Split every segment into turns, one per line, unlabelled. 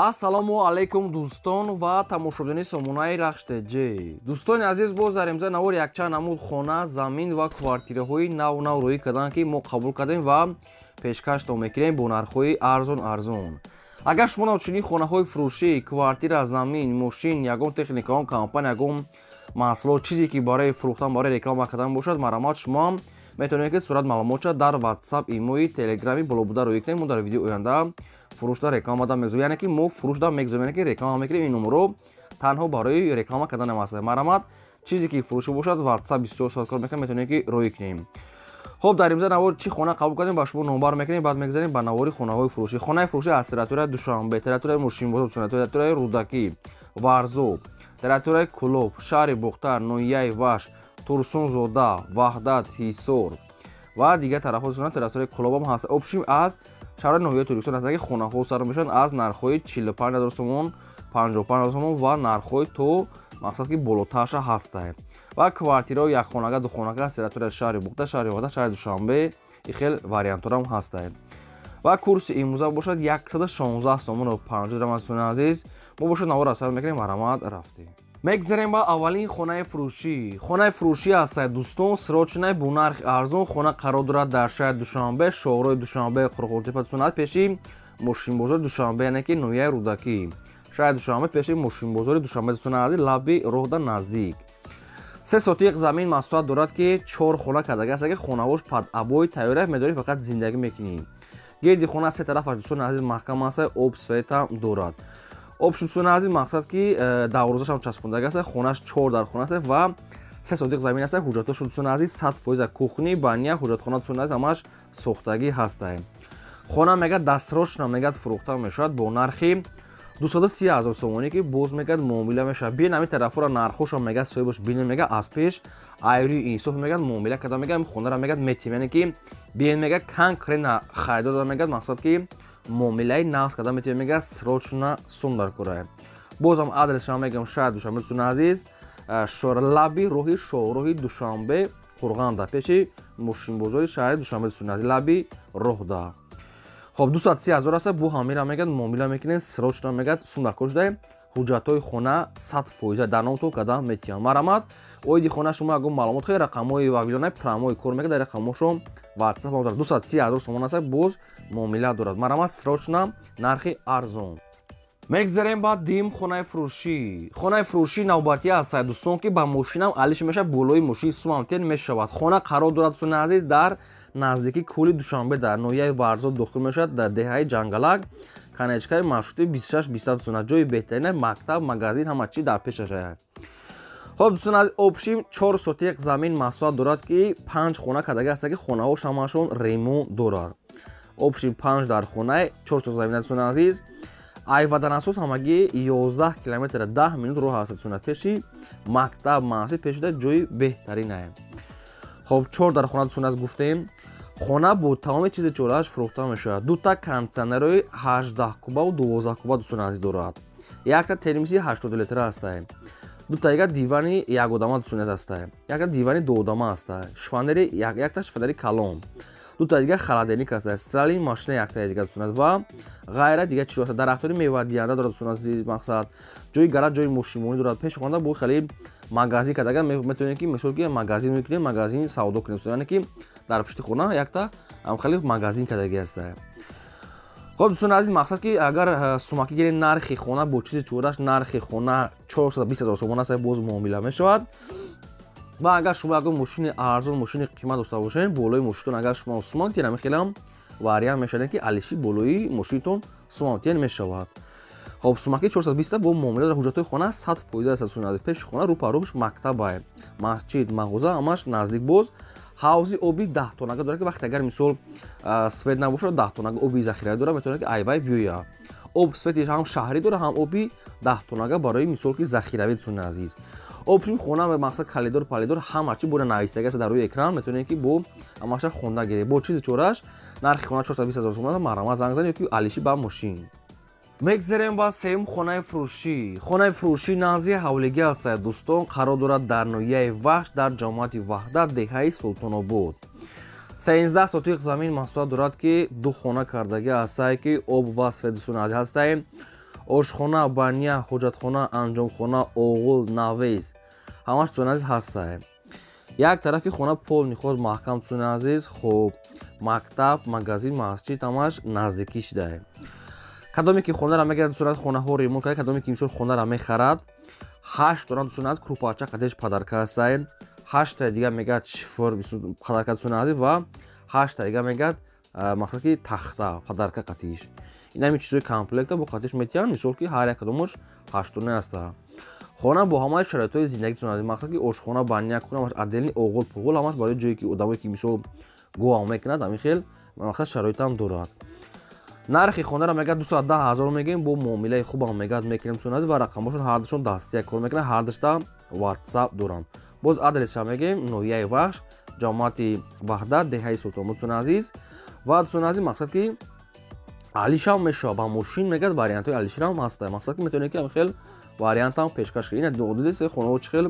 Ассалому алайкум, дӯстон ва тамошобинони сомонаи Рахш ТЖ. Дӯстони азиз, боз дар имза навор якчанд намуд хона, замин ва квартираҳои нав нав рӯӣ карданд, ки мо қабул кардем ва пешкаштон мекунем бо нархҳои арзон арзон. Агар шумо навчунин хонаҳои фурӯшӣ, квартира, замин, мошин, ягон техника, он компания, ягон маҳсулот, чизе ки барои фурӯхтан, барои реклама кардан бошад, марҳамат, шумо метавонед, ки сурат маълумотша дар WhatsApp, имои, Телеграми боло буда рӯӣ кунед. Мо дар видеои оянда фурӯшда, рекламада мегузорем, яъне ки мо фурӯшда мегузорем, яъне ки реклама мекунем. Ин номерро танҳо барои реклама кардан аст. Марҳамат, чизе ки фурӯшӣ бошад, WhatsApp 24 соат кор мекунад, метавонед, ки рӯӣ кунем. Хоб, дар имза навор чӣ хона қабул кардем, ба шумо номбар мекунем, баъд мегзарем ба навори хонаҳои фурӯшӣ. Хонаи фурӯшӣ аз территорияи Душанбе, территорияи Мошинбозор, территорияи Рӯдакӣ, Варзоб, территорияи Кӯлоб, шаҳри Бохтар, ноҳияи Вахш, Турсунзода, Ваҳдат, Ҳисор ва дигар тарафҳо, территорияи Кӯлобам ҳаст. Общем, аз шаҳри ноҳияи Тоҷикистон ҳастанд, ки хонаҳо сар мешаванд аз нархҳои 45 ҳазор сомон, 55 ҳазор сомон ва нархҳои то мақсад ки болотарша ҳастанд. Ва квартираҳои якхонага, духонага аз территорияи шаҳри Бухта, шаҳри Ваҳдат, шаҳри Душанбе и хел вариантҳоам ҳастанд. Ва курси имрӯза бошад 116 сомону 50 дирам. Дӯстони азиз, мо бошад навор сар мекунем, марҳамат, рафтем. Мегзарем ба аввалин хонаи фурӯшӣ. Хонаи фурӯшӣ ҳастад, дӯстон, срочный, бо нархи арзон. Хона қарор дорад дар шаҳри Душанбе, шоҳрои Душанбе Қурғонтепа, дӯстон, пеши мошинбозори Душанбе, яъне ки ноҳияи Рӯдакӣ, шаҳри Душанбе, пеши мошинбозори Душанбе, дӯстони азиз, лаби роҳда наздик. 3 сотиқ замин масоҳат дорад, ки чор хона кардаги аст, ки хонаҳош под обои тайёра, медорӣ, фақат зиндагӣ мекунӣ. Гирди хона се тарафаш, дӯстони азиз, маҳкам аст, об, света дорад. Общем, дӯстони азиз, мақсад ки дарвозашам часпондаги аст. Хонаш чор дар хона аст ва 3 сотиқ замин аст. Ҳуҷҷатошо, дӯстони азиз, 100%, кухни, баня, ҳуҷҷатхона, дӯстони азиз, ҳамаш сохтагӣ ҳастае. Хона, мегӯяд, дастрочно, мегӯяд, фурӯхта мешавад бо нархи 230 ҳазор сомонӣ, ки боз, мегӯяд, муомила мешавад. Биен ҳамин тарафҳоро, нархҳошо, мегӯяд, соҳибаш бинем, мегӯяд, аз пеш айрӯи инсоф, мегӯяд, муомила карда, мегӯяд, хонаро, мегӯяд, метим, яъне ки биен, мегӯяд, конкретно харидор, мегӯяд, мақсад ки муомилаи нағз карда метавонем, мегӯяд, срочно сум дар кора. Бозам адресшам мегӯям: шаҳри Душанбе, дӯстони азиз, лаби роҳи шоҳроҳи Душанбе Қурғанда, пеши мошинбозори шаҳри Душанбе, дӯстони азиз, лаби роҳда. Хоб, 230 ҳазор аст, бу ҳамира, мегӯяд, муомила мекунем, срочно, мегӯяд, сум дар кор шуда. Ҳуҷҷатҳои хона 100% дар номтон карда метиҳанд. Марҳамат, оиди хона шумо ягон маълумот хеле, рақамҳои вавилона прямой кор мекунад, дар рақамҳошо WhatsApp дорад. 230 ҳазор сомон аст, боз муомила дорад. Марҳамат, срочно, нархи арзон. Мегзарем ба дим хонаи фурӯшӣ. Хонаи фурӯшӣ навбатӣ аст, дӯстон, ки ба мошинам алиш мешавад, болои мошин сумамтен мешавад. Хона қарор дорад, дӯстони азиз, дар наздикии кӯли Душанбе, дар ноҳияи Варзоб дохил мешавад, дар деҳаи Ҷангалак, конечкаи маршрути 26 27, дӯстон. Ҷои беҳтарина, мактаб, магазин, ҳама чи дар пешаш. Хоб, дӯстон азиз, общем, 4 сотиқ замин масоҳат дорад, ки панҷ хона кардаги аст, ки хонаҳош ҳамашон ремонт дорад. Общем, панҷ дар хонаи 4 сотиқ замин, дӯстони азиз. Ай Ватанасос ҳамагӣ 11 километр, 10 минут роҳ аст, дӯстон, пеши мактаб, маҳси пешида, ҷои беҳтаринае. Хоб, чор дар хона, дӯстон, аз гуфтем, хона бо тамоми чизи чорааш фурӯхта мешавад. Дута кондитсионерҳои 18 кубаву 12 куба, дӯстони азиз, дорад, якта термиси 80 литра ҳастае, дута дига дивани якодама, дӯстони азиз, ҳастае, якта дивани дуодама ҳастае, шифонери, якта шифонери калон, дута дига холодильник ҳастае, стиральный машина яктаи дига, дӯстони азиз, ва ғайра дига чизо ҳаста. Дарахтони мевадиҳанда дорад, дӯстони азиз, мақсад ҷои гараж, ҷои мошинмонӣ дорад. Пеши хона бо хеле магазин кардага, метавонед, ки мисол ки магазин мекунем, магазин савдо кунем, яъне ки дар пушти хона якта хеле магазин кардагӣ ҳастае. Хоб, дӯстони азиз, мақсад ки агар сумакӣ гиред, нархи хона бо чизи чораш, нархи хона 420 ҳазор сомон аст, боз муомила мешавад. Ва агар шумо ягон мошини арзон, мошини қимат дошта бошед, болои мошинтон агар шумо суман тиен, ҳамин вариант мешавад, ки алиши болои мошинтон суман тиен мешавад. Хоб, сумаки 420 бо муомила дар. Ҳуҷҷатҳои хона 100% аст, дӯстони азиз. Пеши хона рӯпарӯш мактабае, масҷид, мағоза, ҳамаш наздик. Боз ҳавзи оби 10 тонага дорад, ки вақте агар мисол свет набошад, 10 тонага оби захиравӣ дорад, метавонад, ки айвай биёяд об. Свети ҳам шаҳрӣ дорад, ҳам оби 10 тонага барои мисол ки захиравӣ, дӯстони азиз. Общем, хона ва мақсад калидор палидор ҳама чи бора навистаги аст дар рӯи экран, метавонед, ки бо ҳамаша хонда гиред. Бо чизи чораш нархи хона 420 ҳазор сомон. Марҳамат, занг занед ё ки алиши ба мошин. Мегзарем ба сеюм хонаи фурӯшӣ. Хонаи фурӯшӣ назди ҳавлигӣ аст, дӯстон, қарор дорад дар ноҳияи Вахш, дар ҷамоати Ваҳдат, деҳаи Султонобод. 13 сотиқ замин масоҳат дорад, ки ду хона кардагӣ ҳастае, ки об ва свет, дӯстони азиз, ҳастае. Ошхона, баня, ҳоҷатхона, анҷомхона, оғул, навез ҳамаш дӯстони азиз ҳастае. Як тарафи хона полный худ маҳкам, дӯстони азиз. Хуб, мактаб, магазин, масҷид ҳамаш наздикӣ шудае. Кадоме ки хонара мегирад, дӯстони азиз, хонаҳо ремонт карда, кадоме ки мисол хонара мехарад, 8 дона, дӯстони азиз, крупача қадеш подарка ҳастае. 8 дига мегӯяд шифр подарка, дӯстони азиз, ва 8 дига мегӯяд мақсад ки тахта подарка қатиш. Ин ҳамин чизҳои комплекта бо қатиш метиҳанд, мисол ки ҳар як кадомаш 8 дона аста. Хона бо ҳамаи шароитҳои зиндагӣ, дӯстони азиз, мақсад ки ошхона, баня, кухня ҳамаш отдельный, оғул пуғул ҳамаш барои ҷое ки одамое ки мисол гов мекунад, ҳамин хел мақсад шароитам дорад. Нархи хонаро мегӯяд 210 000 мегӯем, бо муомилаи хубам мегӯяд мекунем, дӯстони азиз, ва рақамҳошон ҳардушон дастия кор мекунанд, ҳардушта WhatsApp доранд. Боз адресша мегӯем: ноҳияи Вахш, ҷамоати Ваҳдат, деҳаи Султонобод, дӯстони азиз. Ва дӯстони азиз, мақсад ки алишам мешавад ба мошин, мегӯяд вариантҳои алиширам ҳаста. Мақсад ки метавонед ки ҳамин хел вариантам пешкаш кунед. Ина дидед хонаҳо чӣ хел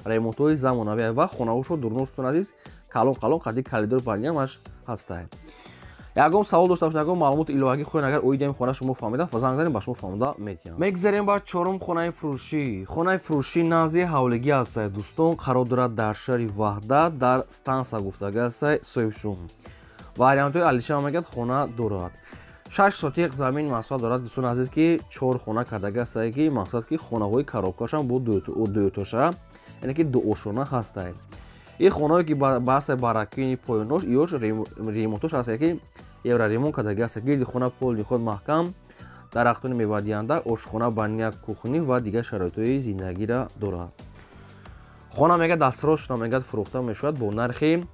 ремонтҳои замонавӣ ва хонаҳошо дурнош, дӯстони азиз, калон калон қади калидор баниамаш ҳаста. Ягон савол дошта бошед, ягон маълумоти иловагӣ хоҳед, агар оиди ҳамин хона шумо фаҳмида, занг занед, ба шумо фаҳмода метиҳам. Мегзарем ба чорум хонаи фурӯшӣ. Хонаи фурӯшӣ назди ҳавлигӣ ҳастае, дӯстон, қарор дорад дар шаҳри Ваҳдат, дар станса гуфтагӣ ҳастае соҳибшум. Вариантҳои алишам мегӯяд хона дорад. 6 сотиқ замин масоҳат дорад, дӯстони азиз, ки 4 хона кардагӣ ҳастае, ки мақсад ки хонаҳои коробкашам бо дуэтоша, яъне ки дуошона ҳастае. Ин хонаҳое ки ба ҳастаи баракини поёнош, иёш ремонтош ҳастае, ки евроремонт кардагӣ ҳаста. Гирди хона полный худ маҳкам, дарахтони мевадиҳанда, ошхона, баня, кухня ва дигар шароитҳои зиндагиро дорад. Хона мегӯяд дастросшона мегӯяд фурӯхта мешавад бо нархи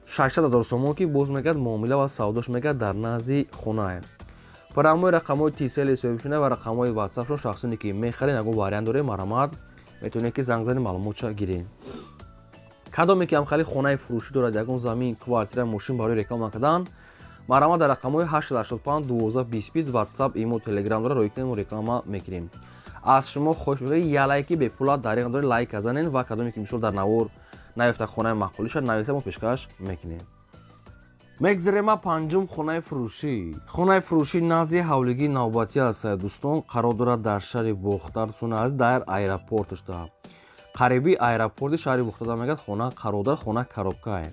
600 000 сомон, ки боз мегӯяд муомила ва савдош мегӯяд дар назди хонае. Парамои рақамҳои Тисели соҳибшуна ва рақамҳои ватсапшон шахсоне ки мехаред, ягон вариант доред, марҳамат, метавонед ки занг занед, маълумотша гиред. Кадоме ки ҳамхали хонаи фурӯшӣ дорад, ягон замин, квартира, мошин барои реклама кардан, марҳамат, дар рақамҳои 885 12 20 WhatsApp, имо, Telegram дора, рӯй кунем, реклама мекунем. Аз шумо хоҳиш мекунем, я лайки бепула дариқ доред, лайк занед ва кадоме ки мисол дар навор наёфта хонаи маъқулиша нависа, мо пешкаш мекунем. Мегзарем ба панҷум хонаи фурӯшӣ. Хонаи фурӯшӣ назди ҳавлигии навбатӣ аст, дӯстон, қарор дорад дар шаҳри Бохтар, дӯстони азиз, дар аэропорташда. Қариби аэропорти шаҳри Бохтар мегӯяд хона қарор дорад, хона коробкае.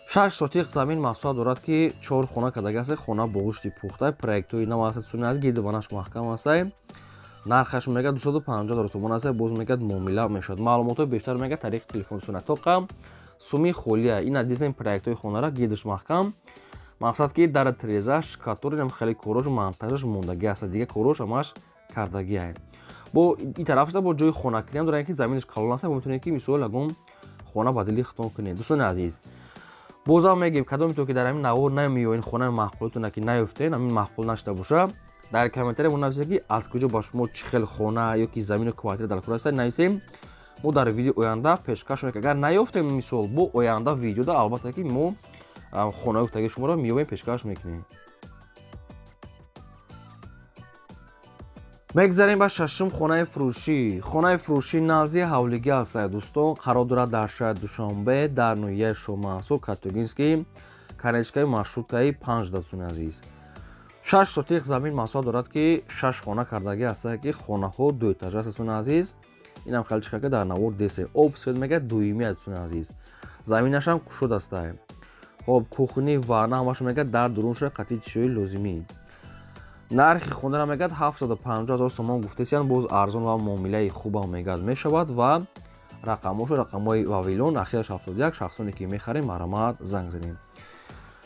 6 сотиқ замин масоҳат дорад, ки 4 хона кардагӣ аст, хона бо гӯшти пухта, проектҳои нав аст, дӯстони азиз, гирди банаш маҳкам аст. Нархаш мегӯяд 250 000 сомон аст, боз мегӯяд муомила мешавад. Маълумотҳои бештар мегӯяд тариқи телефон, дӯстони азиз. Тоқа суми холия. Ина дизайн проектҳои хонара, гирдаш маҳкам. Мақсад ки дар трезаш, катори хеле корош монтажаш мондагӣ аст, дигар корош ҳамаш кардагӣ аст. Бо ин тарафшда бо ҷои хонакунӣ ҳам дорад, ки заминаш калон аст, метавонед ки мисол ягон хона ба дили худтон кунед. Дӯстони азиз, бозам мегӯем, кадоме то ки дар ҳамин навор намеёед, хонаи маъқулатона ки наёфтед, ҳамин маъқул нашуда боша, дар комментария мо нависед, ки аз куҷо ба шумо чӣ хел хона ё ки замину квартира дар кор ҳастад, нависем, мо дар видео оянда пешкаш мекунем. Агар наёфтем, мисол бо оянда видеода албатта ки мо хонаи гуфтагии шуморо меёбем, пешкаш мекунем. Мегзарем ба шашум хонаи фурӯшӣ. Хонаи фурӯшӣ назди ҳавлигӣ аст, дӯстон, қарор дорад дар шаҳри Душанбе, дар ноҳияи Шоҳмансур, Катогинский, конечкаи маршруткаи 5, дӯстони азиз. 6 сотиқ замин масоҳат дорад, ки 6 хона кардагӣ аст, ки хонаҳо дуэтажа аст, дӯстони азиз. Инам хеле чӣ ки дар навор десем. Об свет мегӯяд дуюмӣ аст, дӯстони азиз. Заминашам кушод аст. Хоб, кухня, ванна ҳамаш мегӯяд дар дурунша қатъи чизҳои лозимӣ. Нархи хонаро мегӯяд 750 000 сомон гуфтесиян, боз арзон ва муомилаи хубам мегӯяд мешавад ва рақамҳошо рақамҳои Вавилон, ахираш 71, шахсоне ки мехарем, марҳамат, занг занем.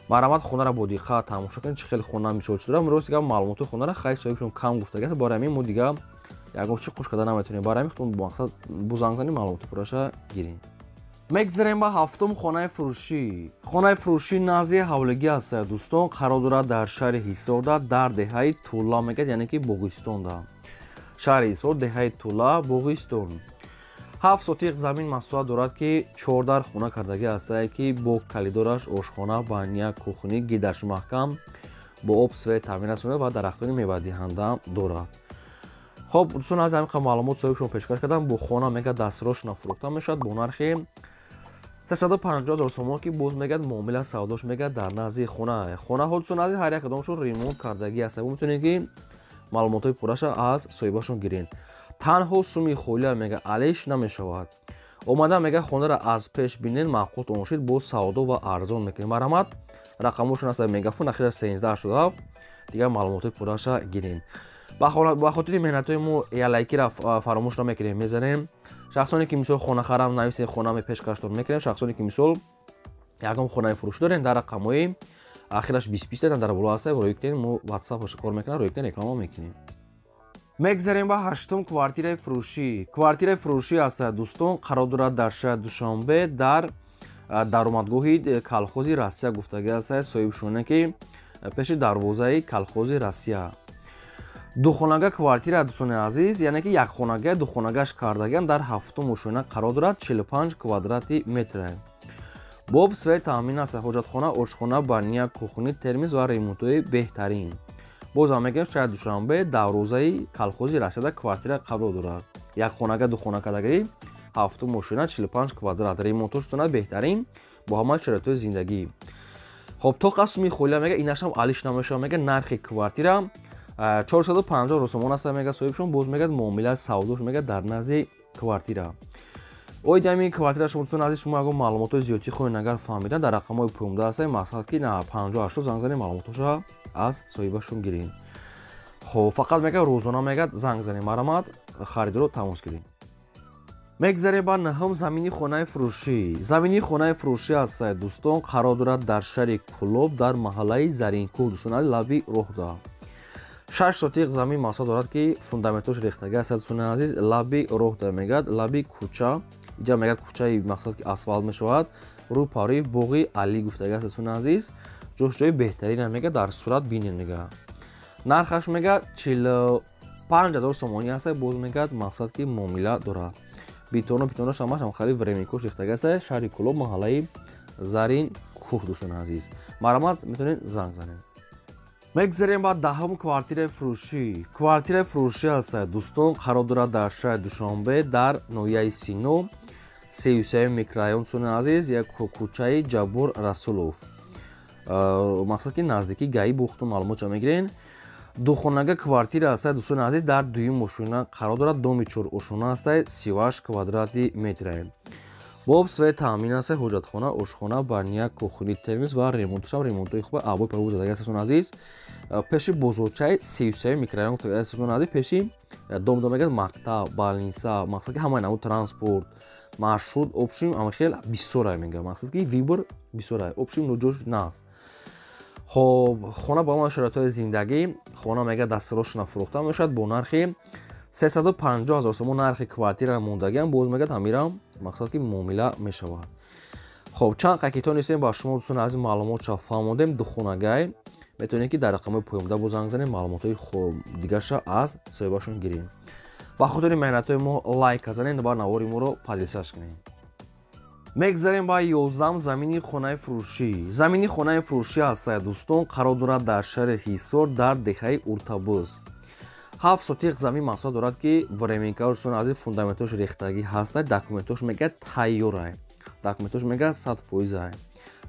Марҳамат, хонаро бо диққат тамошо кунед, чӣ хел хона мисол чӣ дорад. Рост дигар маълумоти хонара хайр соҳибшон кам гуфтагӣ аст, барои ҳамин мо дигар ягон чӣ қуш карда наметавонем. Барои ҳамин худтон бо мақсад бо занг занем, маълумоти пурраша гирем. Мегзарем ба ҳафтум хонаи фурӯшӣ. Хонаи фурӯшӣ назди ҳавлигӣ аст, дӯстон, қарор дорад дар шаҳри Ҳисорда, дар деҳаи Тула мегӯяд, яъне ки Боғистонда. Шаҳри Ҳисор, деҳаи Тула, Боғистон. 7 сотиқ замин масоҳат дорад, ки 4 дар хона кардагӣ аст, ки бо калидораш, ошхона, баня, кухня, гирдаш маҳкам, бо об свет таъмин аст ва дарахтони мевадиҳанда дорад. Хоб, дӯстон, аз ҳамин қадр маълумот соҳибшон пешкаш кардам. Бо хона мегӯяд дастросшона фурӯхта мешавад бо нархи 350 000 сомон, ки боз мегӯяд муомила савдош мегӯяд дар назди хона. Хонаҳо, дӯстон азиз, ҳар як кадомашон ремонт кардагӣ аст. Метавонед ки Маълумотҳои пурраша аз соҳибашон гирен. Танҳо суми холия мега алиш намешавад. Омада мега хонаро аз пеш бинен, маъқул ошид, бо савдо ва арзон мекунем. Марҳамат, рақамошон аст Мегафон, ахира 1387. Дигар маълумотҳои пурраша гирен. Ба хотири меҳнатҳои мо ялайкира фаромӯш намекунем, мезанем. Шахсоне ки мисол хонахарам нависен, хона мепешкаштон мекунем. Шахсоне ки мисол ягон хонаи фурӯшӣ дорем, дар рақамҳои ахираш 20 дар боло ҳаста, рӯй кунем, мо ватсап кор мекунем, рӯй кунем, реклама мекунем. Мегзарем ба ҳаштум квартираи фурӯшӣ. Квартираи фурӯшӣ аст, дӯстон, қарор дорад дар шаҳри Душанбе, дар даромадгоҳи колхози Россия гуфтагӣ аст соҳибшоне, ки пеши дарвозаи колхози Россия. Духонага квартира, дӯстони азиз, яъне ки якхонага, духонагаш кардагиам, дар ҳафтум ошёна қарор дорад, 45 квадрати метр. Боб свет таъмин аст, ҳоҷатхона, ошхона, баня, кухни, термиз ва ремонтҳои беҳтарин. Бозам мегӯям, шаҳри Душанбе, дарвозаи колхози Россияда квартира қарор дорад. Якхонага, духона кардагӣ, ҳафтум ошёна, 45 квадрат, ремонтҳош беҳтарин, бо ҳамаи шароитҳои зиндагӣ. Хоб, то қасми холия мега инашам алиш намешавад, мега нархи квартира 450 сомон аст, мега соҳибшон, боз мегӯяд муомила савдош мега дар назди квартира. Оид ҳамин квартира шумо, дӯстони азиз, шумо ягон маълумотҳои зиёдтӣ хоҳед агар фаҳмидан, дар рақамҳои пӯмда ҳастед, мақсад ки на 58 занг занед, маълумотҳоша аз соҳибашон гиред. Хоб, фақат мега рӯзона мега занг занед, марҳамат, харидоро тамос гиред. Мегзарем ба наҳум замини хонаи фурӯшӣ. Замини хонаи фурӯшӣ аст, дӯстон, қарор дорад дар шаҳри Кӯлоб, дар маҳаллаи Заринкӯҳ, дӯстон, лаби роҳда. 6 сотиқ замин мақсад дорад, ки фундаментош рехтагӣ аст, дӯстони азиз, лаби роҳда мегӯяд, лаби кӯча, иҷа мегӯяд кӯчаи мақсад ки асфалт мешавад, рӯ парои боғи Алӣ гуфтагӣ аст, дӯстони азиз, ҷош ҷои беҳтарина мегӯяд, дар сурат бинед мегӯяд. Нархаш мегӯяд 45 000 сомонӣ аст, боз мегӯяд мақсад ки муомила дорад. Битоно питонош ҳамаш ҳам хеле временкош рехтагӣ аст, шаҳри Кӯлоб, маҳаллаи Зарин кӯҳ, дӯстони азиз. Марҳамат, метавонед занг занед. Мегзарем ба даҳум квартираи фурӯшӣ. Квартираи фурӯшӣ аст, дӯстон, қарор дорад дар шаҳри Душанбе, дар ноҳияи Сино, 33 микрорайон, дӯстони азиз, як кӯчаи Ҷаббор Расулов. Мақсад ки наздики ГАИ бухту маълумотша мегирен. Духонага квартира аст, дӯстони азиз, дар дуюм ошёна қарор дорад, доми чор ошёна аст, 38 квадрати метр. Боб свет таъмин аст, ҳоҷатхона, ошхона, баня, кухни, термиз ва ремонтшам ремонтҳои хуб, обой паву задагӣ аст, дӯстони азиз. Пеши бозорчаи 33 микрорайон аст, дӯстони азиз, пеши дом дом мегӯяд мактаб, больница, мақсад ки ҳамаи намуд транспорт, маршрут, общем, ама хел бисёрай мегӯяд, мақсад ки выбор бисёрай, общем, ҷош наст. Хоб, хона бо ҳамаи шароитҳои зиндагӣ, хона мегӯяд дастсирошона фурӯхта мешавад бо нархи 350 000 сомон, нархи квартира мондагиам, боз мегӯяд ҳамирам мақсад ки муомила мешавад. Хоб, чанд қакитон нестем, ба шумо, дӯстони азиз, маълумотша фаҳмодем. Духонагай метавонед ки дар рақамҳои поёнда бо занг занед, маълумотҳои дигарша аз соҳибашон гирем. Ба хотири меҳнатҳои мо лайк занед ва навори моро подписаться кунед. Мегзарем ба 11-ам замини хонаи фурӯшӣ. Замини хонаи фурӯшӣ аст, дӯстон, қарор дорад дар шаҳри Ҳисор, дар деҳаи Уртабуз. 7 сотиқ замин мақсад дорад, ки временкаош, дӯстони азиз, фундаментош рехтагӣ ҳаста, документош мегӯяд тайёрай, документош мегӯяд 100%-ай,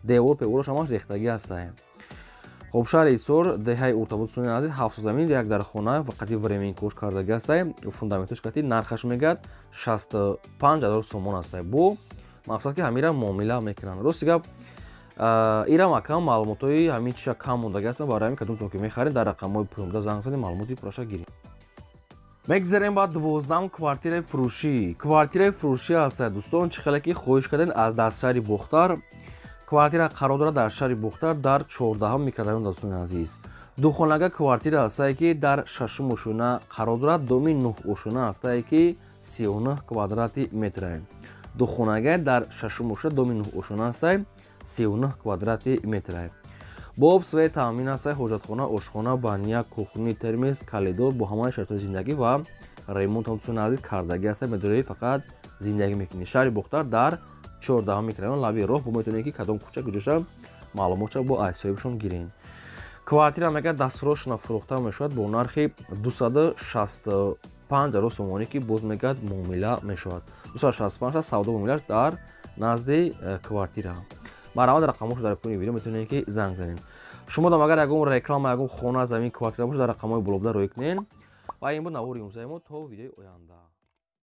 девор певорош ҳамаш рехтагӣ ҳастай. Хоб, шаҳри Ҳисор, деҳаи Уртабуз, дӯстони азиз, 7 сот замин, як дар хона фақати временкош кардагӣ ҳастай, фундаментош кати, нархаш мегӯяд 65 000 сомон ҳастай, бо мақсад ки ҳамира муомила мекунанд. Рости гап, ирам акам маълумотҳои ҳамин чиша кам мондагӣ ҳастанд, барои ҳамин кадомтон ки мехаред, дар рақамҳои пӯмда занг занед, маълумоти пурраша гиред. Мегзарем ба 12-ам квартираи фурӯшӣ. Квартираи фурӯшӣ аст, дӯстон, чӣ хеле ки хоҳиш кардем, аз дар шаҳри Бохтар. Квартира қарор дорад дар шаҳри Бохтар, дар 14-ам микрорайон, дӯстони азиз. Духонага квартира ҳастае, ки дар шашум ошёна қарор дорад, доми нӯҳ ошёна ҳастае, ки 39 квадрати метрае. Духонага дар шашум ошёна, доми нӯҳ ошёна ҳастае, 39 квадрати метрае. Бо об свет таъмин ҳастае, ҳоҷатхона, ошхона, баня, кухни, термиз, коридор, бо ҳамаи шароитҳои зиндагӣ ва ремонт ҳам, дӯстони азиз, кардагӣ ҳастае, медорӣ фақат зиндагӣ мекунӣ. Шаҳри Бохтар, дар 14-ам микрорайон, лаби роҳ, бо метавонед ки кадом кӯча куҷоша маълумотша бо аз соҳибшон гиред. Квартира мегӯяд дастсирошона фурӯхта мешавад бо нархи 265 000 сомонӣ, ки боз мегӯяд муомила мешавад. 265 савдо муомилаш дар назди квартира. Марҳамат, рақамҳошо дар поёни видео, метавонед ки занг занед. Шумо дам агар ягон реклама, ягон хона, замин, квартира бошад, дар рақамҳои болобуда рӯй кунед. Ва ин буд навори имрӯзаи мо. То видеои оянда.